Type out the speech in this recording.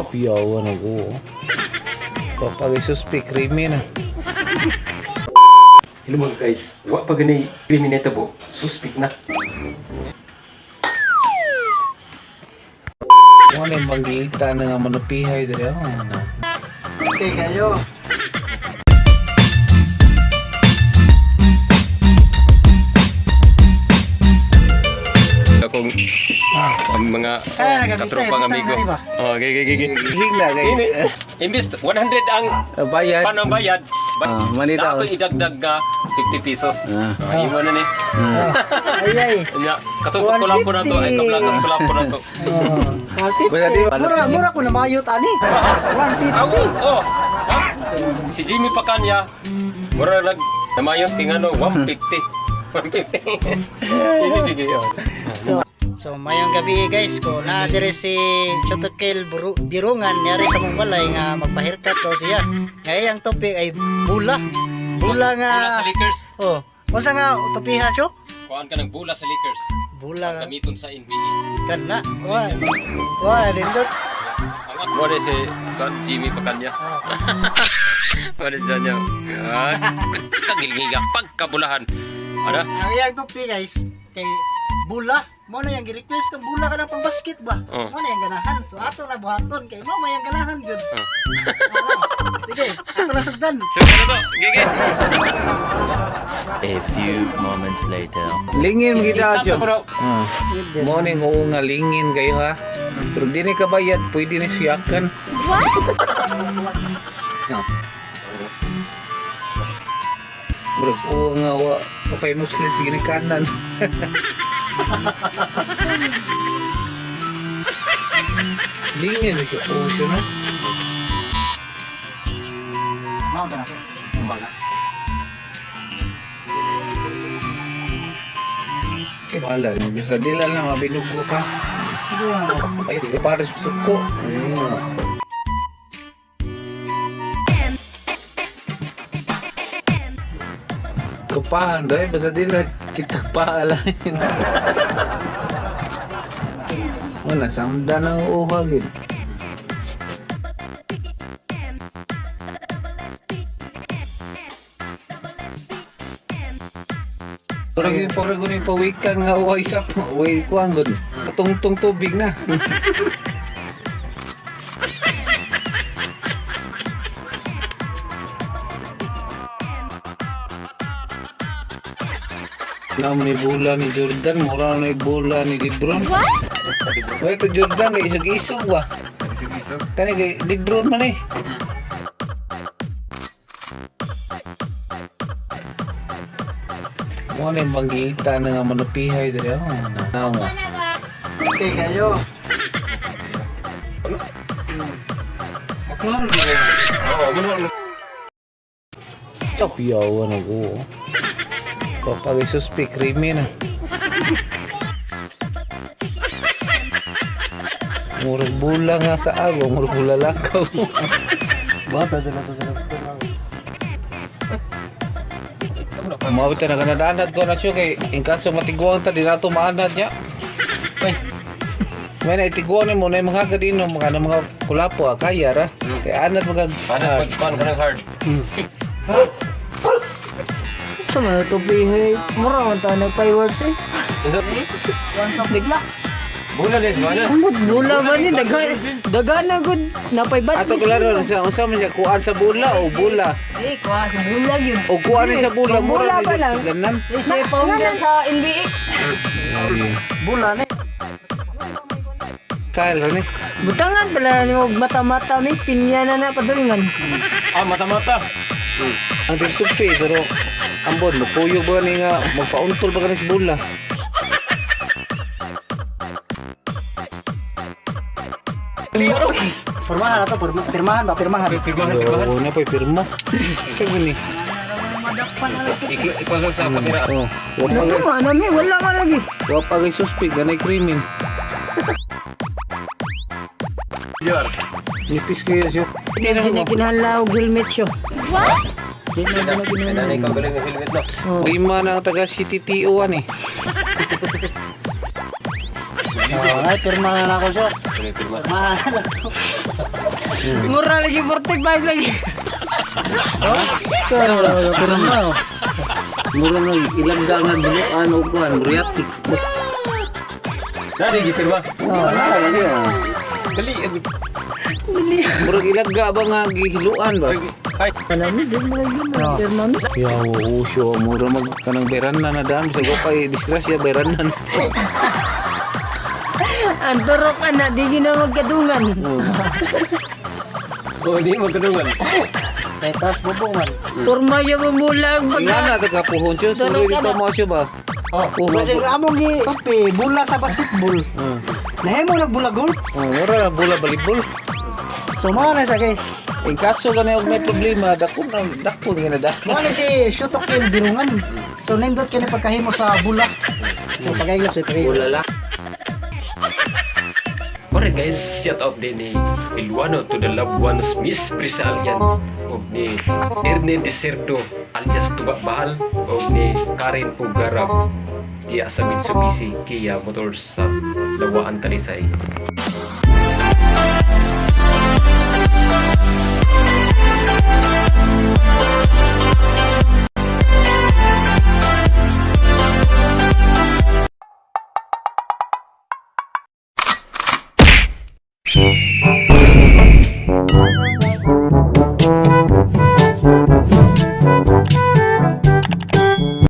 Kuyawan ako. Kapag isuspik, krimen na. Hello mga guys, wa pa gani krimen na tabo, suspect na. Kung ano yung magigita na nga manupihay diri ako. Ano? Okay kayo. Akong ang mga Kaya nagamitan, katropang butang amigo. na iba. Oh, okay, okay, okay. Higla kay. Ini, imbis 100 ang Bayad. paano bayad? Ah, money Na daw. ako idagdag nga 50 pesos. Ah. Ah, imo na ni. Ay ay. Nya, katong kulapo na to, ay kablakas kulapo na to. Basta di ba? Mura mura ko na mayot ani. 150. Ako, oh. Ha? Si Jimmy Pacanya, mura nag namayon tingano 150. 150. Sige, sige, oh. So mayong gabi guys ko na dire si Chotokil Birungan niari sa mong balay nga magpahirkat daw siya. Ngay ang topic ay bula. Bula nga Bula sa Lakers. Oh, unsa nga topiha siyo? Kuan ka ng bula sa Lakers. Bula nga Gamiton sa NBA. kana. Wa. Wa lindot. Ang mo si kuan, Jimmy Pacanya. Mo siya niya. Ah, Kagilgiga pagkabulahan. Ano? Ang iyang topic guys kay bula. Mo na yang gi-request kang bula ka ng pang basket ba? Oh. Mo na yang ganahan. So ato na buhaton kay mo may yang ganahan gyud. Oh. Sige, ato na sugdan. So, ano to? Gigi. A few moments later. Lingin kita Stop siya. ko. Ah. Morning oo nga lingin kayo ha. Pero di ni kabayad, pwede ni siyakan. What? No. Bro, oo nga wa. Okay, muslim sige ni kanan. Lingin ko oo siya no. Wala, basta dila lang mabinugo ka. Ay, para sa suko. Kupahan doy, basta dila kita paalain. Wala, samda ng uhagin. Parang yung parang yung pawikan nga uhay sa uhay kuan gud. Katungtong tubig na. Alam ni bola ni Jordan, mura na ni bola ni Lebron. What? Wait, Jordan kay isog-isog ba? Kani kay Lebron man eh. Mo na yung magigita na nga manupihay diri oh. Ano nga. Okay kayo. Maklaro di ba? Oo, ganoon. Kuyawan ako. Kapag isuspik, krimen na. Murag bula nga sa ago, murag bula lakaw. Bata dala dala. Mawit na kanadanad ko na siya kay in kaso matiguang ta di nato maanad niya. Ay. May na itiguan mo na yung mga gadino mga ano, mga kulapo ah, kaya ra. Kay anad mga Ano pag kuan ka ng hard? Sa mga topic mura man ta nag-fireworks eh. Bigla. Bula des, wala. Ambot bula ba ni dagan dagan na gud napay bat. Ato klaro sa unsa man siya kuan sa bula o bula. Eh, kuha sa bula gyud. O kuan ni sa bula mura Bula ni pa lang. Ganan. Sa pa sa NBX. Bula ni. Kyle ni. Butangan pala ni og mata-mata mi pinya na na padulngan. Ah, mata-mata. Ang tigtupi pero ambon mukuyog ba ni nga magpauntol ba kani sa bula. Pirmahan na to, pirmahan ba, pirmahan. Pirmahan, pirmahan. Oo na pa pirma. Sa gani. Ikuan sa kamera. Oh, wa pa Ano man mi wala man lagi. wa pa kay suspect ganay krimen. Yar. Nipis kayo siya. Hindi na Di na mo. kinahanglan og helmet siya. What? Di na di na kinahanglan. Nanay kang galing ng helmet no. Lima na ang taga CTTO an eh. Oh, ay pirmahan na ako siya. May pirma. Mahal. Mura lagi 45 lagi. Pero pirma. Mura na ilangga nga binuan o kuan, muriatik. Nari gipirma. Oh, naa lagi oh. Dali agud. Murag ilagga ba nga gihiluan ba? Ay, Wala ni di mo lagi mo pirma ni. Ya, usyo, mura mag kanang bayran na na dam sa gopay disgrasya bayran na. Ang turok ka na di gina magkadungan. oh, di mo kadungan. Kay tas bubong man. Porma yung mula ang Nga pagka. na ka puhon siyo, suri dito mo siyo ba? Oh, Oh, Kasi among gi topi bula sa basketball. Nahimo nag bula goal. oh, mura na bola balibol. So mao na sa guys. In kaso gani og may problema, dako na dako nga na dako. Mao na si Shotokil Birungan. So nindot kini pagkahimo sa bula. So pagaylo sa pagaylo. Bola lang. Alright guys, shout out din ni Iluano to the loved ones Miss Brisalian og ni Erne Deserdo alias Tuba Bahal og ni Karen Ugarab diya sa Mitsubishi Kia Motors sa Lawaan, Talisay.